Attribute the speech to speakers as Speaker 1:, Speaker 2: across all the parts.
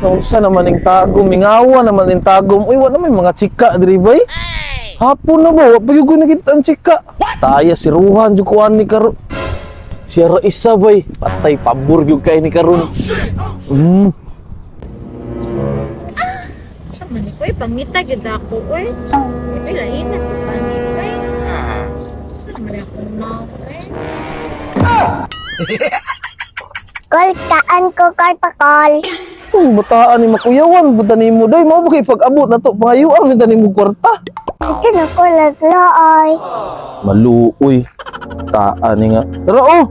Speaker 1: Naunsa naman ning tagom, mingawa naman ning tagom. Uy, wa na may mga chika diri bay. Hapon na ba? Wa pa gyud ko nakita ang chika. Taya si Ruhan jud ko ani karon. Siya ra isa bay. Patay pabor gyud kay ni karon.
Speaker 2: Sa man ko, pangita gyud ako oy. Ay lain na to panit oy. Sa man ako na oy.
Speaker 3: Kol, kaan ko, kol pakol.
Speaker 1: Kung bataan ni makuyawan, buta nimo day mao ba kay pag-abot na to pangayuan ni nimo kwarta.
Speaker 3: Sige na ko laglooy.
Speaker 1: Maluoy. Taan ni nga. Tara oh.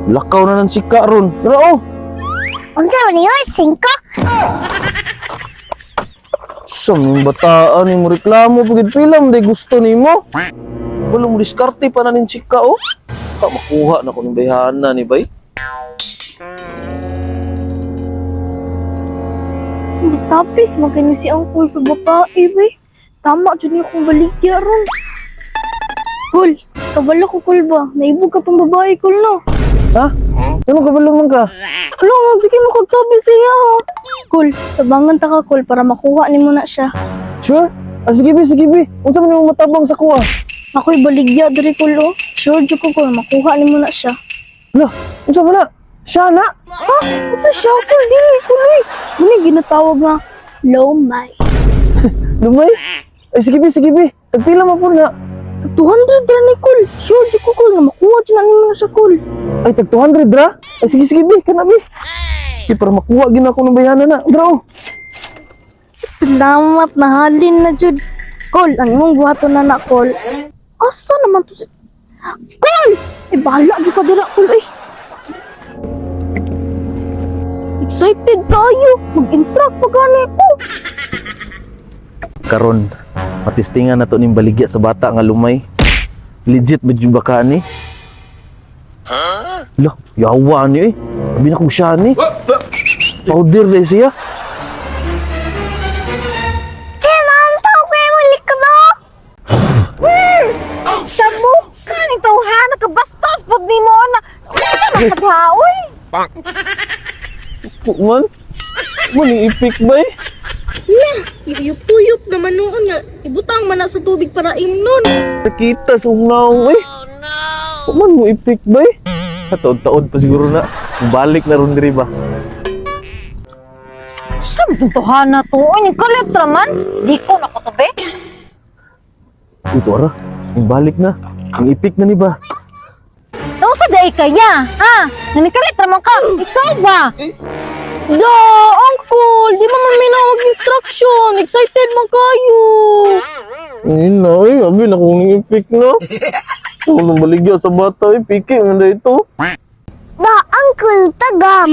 Speaker 1: Lakaw na ng chika ron. Tara oh.
Speaker 3: Unsa man yun? Singko?
Speaker 1: Sa mong bataan ni mo reklamo pagid pila man day gusto nimo. Wala mo diskarte pa na ning chika oh. Ka makuha na ko ning bayhana ni bay.
Speaker 4: Tapis, magkano si Uncle sa babae, bay. Tama, dyan niya akong baligya ron. Kul, kabalo ko, Kul ba? Naibog ka tong babae, Kul, no?
Speaker 1: Ha? Ano kabalo man ka?
Speaker 4: Alo, sige mo kagtabi siya, ha? Kul, tabangan ta ka, Kul, para makuha ni mo na siya.
Speaker 1: Sure? Ah, sige bi, sige bi. Unsa man imong matabang sa kuha?
Speaker 4: Ako'y baligya, diri, Kul, oh. Sure, jud ko, Kul, makuha ni mo na siya.
Speaker 1: Lah, unsa man na? Siya na.
Speaker 4: Ha? Unsa siya, Kul? Dili, Kul, eh. Muna ginatawag nga, lomay.
Speaker 1: Lumay. Ay sige bi, sige bi. Tagpila man po na.
Speaker 4: Tag 200 ra ni Kul. Sure, jud ko, Kul, na makuha dyan na nimo na siya, Kul.
Speaker 1: Ay tag 200 ra. Ay sige sige bi, kana bi. Di para makuha gid na ako ng bayhana na. Dra oh.
Speaker 4: Salamat, nahalin na jud. Kol, ang imong buhaton na na, Kol. Asa naman to si... Kol! Eh, bahala jud ka dira, Kol, eh. Excited kayo. Mag-instruct pa gani ko.
Speaker 1: Karon, patistingan na to ning baligya sa bata nga lumay. Legit ba jud ba ka ni? Huh? Lah, yawa ni eh. Sabi na kong siya ni. Powder na siya.
Speaker 3: Kinantaw ko yung likro.
Speaker 2: Sa mo kaning tawhana ka bastos pag nimo na. Unsa man kadhaoy?
Speaker 1: Man, man yung ipik ba eh?
Speaker 4: Lah, yuyup-uyup naman noon nga. Ibutang man na sa tubig para imnon.
Speaker 1: Nakita sa ungaw eh. Oh no! Man mo ipik ba eh? Taod-taod pa siguro na. Balik na ron diri ba?
Speaker 2: Sa man tawhana to oy, ning kalit ra man. Di ko na ko to be.
Speaker 1: Ito ara, balik na. Ang ipik na ni ba?
Speaker 2: Unsa day kaya? Ha? Nga kalit ra man ka. Ikaw ba?
Speaker 4: Da, Uncle, di ba man may nawag instruction? Excited man kayo.
Speaker 1: Ayun na eh, abi na kung ipik na. Kung baligya sa bata eh, piki man na ito.
Speaker 3: Da, Uncle, tagam.